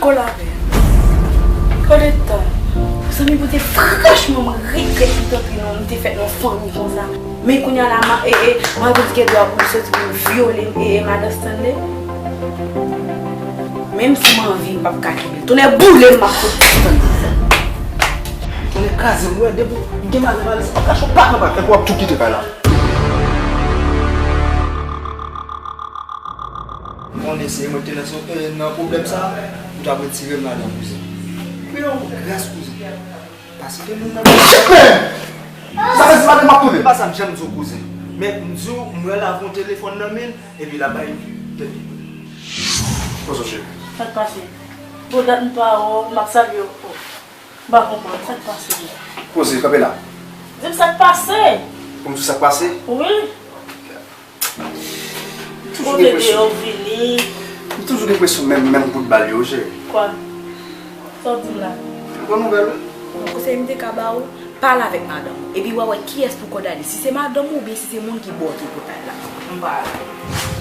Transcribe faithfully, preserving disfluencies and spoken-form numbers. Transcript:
Kole avè m. Kole tan. Zanmi, pou te franchman, mwen regrèt m t antre nan, m te fèt nan fanmi konsa. Men kounye a la, ma, e, e, m al pou di gen dwa pou m soti pou m vyole, e, e, madan Stanley. Menm si m anvi, m p ap ka kenbe l. Tonnè boule m, m ap soti Stanley. Tonnè kraze m, wè, depi w gen madan, madan, se pa kache w pa pran bak, epi w ap tou kite kay la. Konnen se mwen ki te nan, nan pwoblèm sa, ou t ap retire m ladan, kouzen. Fè yon gras, kouzen. Paske moun nan. Sa fè si madanm ap tounen. E pa sa m janm di w, kouzen. Men m di w, m wè l avè yon telefòn nan men l, epi l ap bay tèt li. Poze w, cheri. Sa k pase? Bon, dat m pa wè w, m ap salye w. M pa konprann. Sa k pase? Poze, kanpe la. Di m sa k pase. Pou m di w sa k pase? Wi. M toujou gen enpresyon. Kote deyò vini. M toujou gen enpresyon menm, menm kout bal yo, cheri. Kwa? Sa w di m la? Bon nouvèl, wi. Bon, konsèy m te ka ba w, pale avèk madanm ou. Epi w a wè kiyès pou kondane. Si se madanm ou oubyen si se moun ki bò w te pral la. M pa la.